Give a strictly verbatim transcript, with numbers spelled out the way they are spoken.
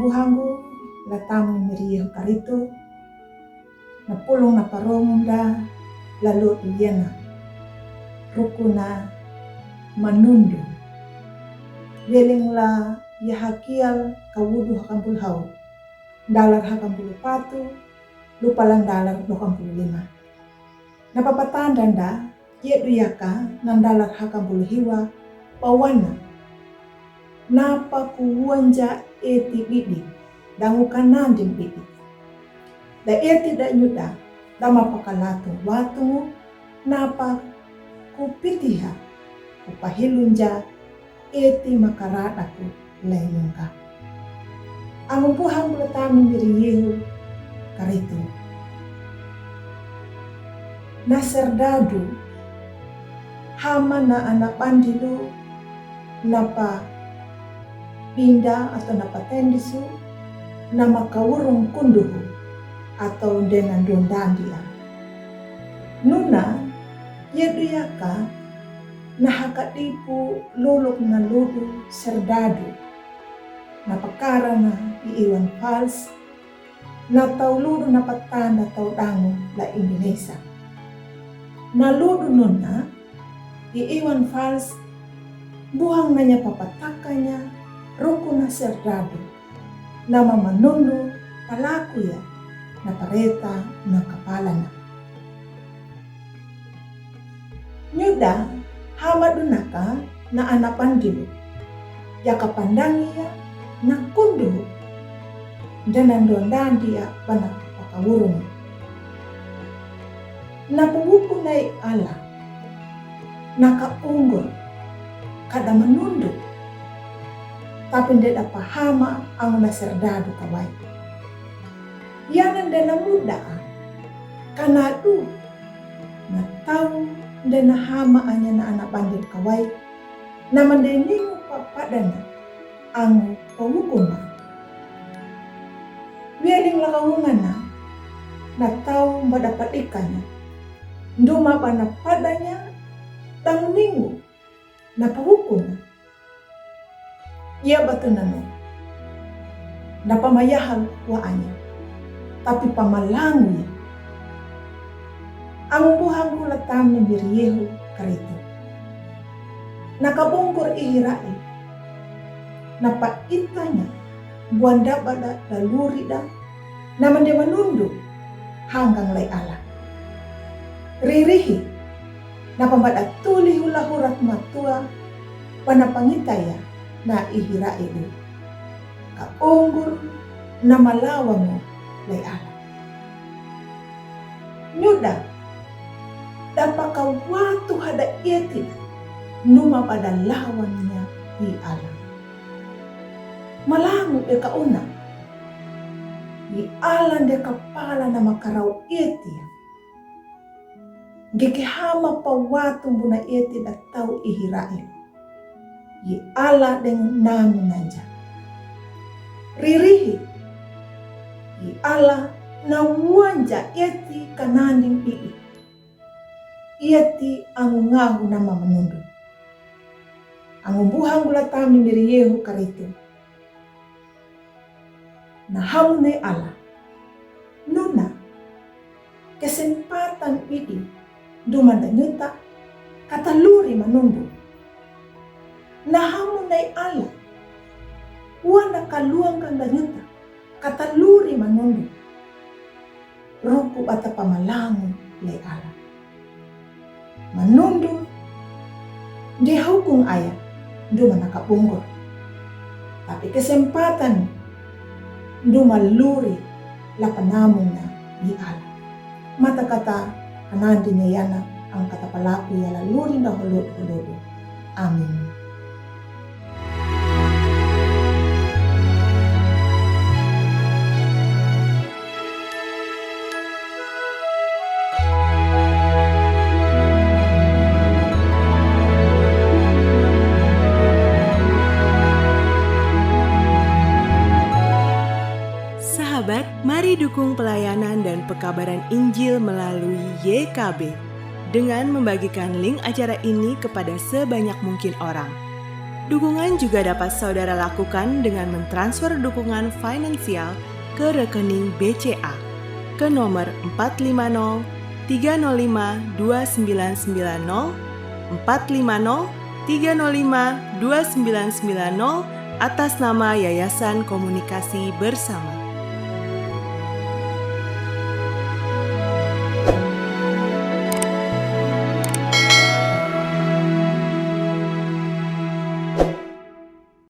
Buhanggu la tamni miri Yehu Karitu, na pulung na parongunda la lutu yena, rukuna manundu. Weling la Yahasikiel kawudu hakampulu hau, dalar hakampulu patu, lupalan dalar dokampulu lima. Na papatanda nda, yedu yaka na dalar hakampulu hiwa, pawana. Napa kuwanja eti bidi, dangu kanandin bidi. Da eti da nyuda, da mapakalatu watungu, napa kupitiha, kupahilunja, eti makaradaku leyunga. Angu buhanggu la tamni miri Yehu Karitu. Na serdadu, hama na ana bandidu, napa binda atau napa tendisu, na makawurung kunduhu, atau dena dondandia. Nuna, yedu yaka, na hakadipu luluk na ludu serdadu. Na pakara na i iwan fals, na tau ludu na patanda tau dangu la Indonesia. Na ludu nuna, i iwan fals, buhang nanya papatakanya, rukuna serdadu. Nama manundu palaku ya, na pareta na kapalana. Nyuda hama dunaka na ana bandidu. Yaka pandangi ya na kundu. Dena dondandia bana pakawurung. Na puwuku nai ala. Na kaunggur. Kada manundu. Tapi deda pahama angu na serdadu kawai. Yana dena muda. Kanadu. Na tau dena hama anya na ana bandidu kawai. Na mandeningu papadana angu pawukuna. Weling la kawungana na tau bada padikanya. Duma bana padanya tau ningu na pawukuna. Ia batu nanu. Na pamayahan wa anya. Tapi pamalangu ya. Angu buhanggu la tamni miri Yehu Karitu. Na kabungkur ihi rai. Na pa itanya buanda bada la lurida. Na mande manundu hanggang lai ala. Ririhi, na pambada tuli hula hurat matua, pana pangitaya na ihi rai du. Kaunggur na malawangu lai ala. Nyuda, dapa kawatu hada eti, numa bada lawannya i ala. Malangu eka una. I ala de kapala na makarau eti. Geke hama pawatu buna eti da tau ihi rai. I ala deng nanu nanja. Ririhi. I ala na wanja eti kananding ii. Eti angu ngahu nama manundu. Angu buhanggu la tamni miri Yehu Karitu. Na hamu ne ala. Nuna. Kesempatan idi duma da nyuta kata luri manundu. Na hamu ne ala. Wana kaluang kan da nyuta kata luri manundu. Ruku bata pamalangu le ala. Manundu, dia hukung aya, duma na kabungkur. Tapi kesempatan, duma luri, la panamung na di ala. Mata kata, anandi ne yana, ang kata palaku ya la luri na holod holodu. Amin. Sahabat, mari dukung pelayanan dan pekabaran Injil melalui Y K B dengan membagikan link acara ini kepada sebanyak mungkin orang. Dukungan juga dapat saudara lakukan dengan mentransfer dukungan finansial ke rekening B C A ke nomor empat lima nol tiga nol lima dua sembilan sembilan nol, empat lima nol tiga nol lima dua sembilan sembilan nol, atas nama Yayasan Komunikasi Bersama.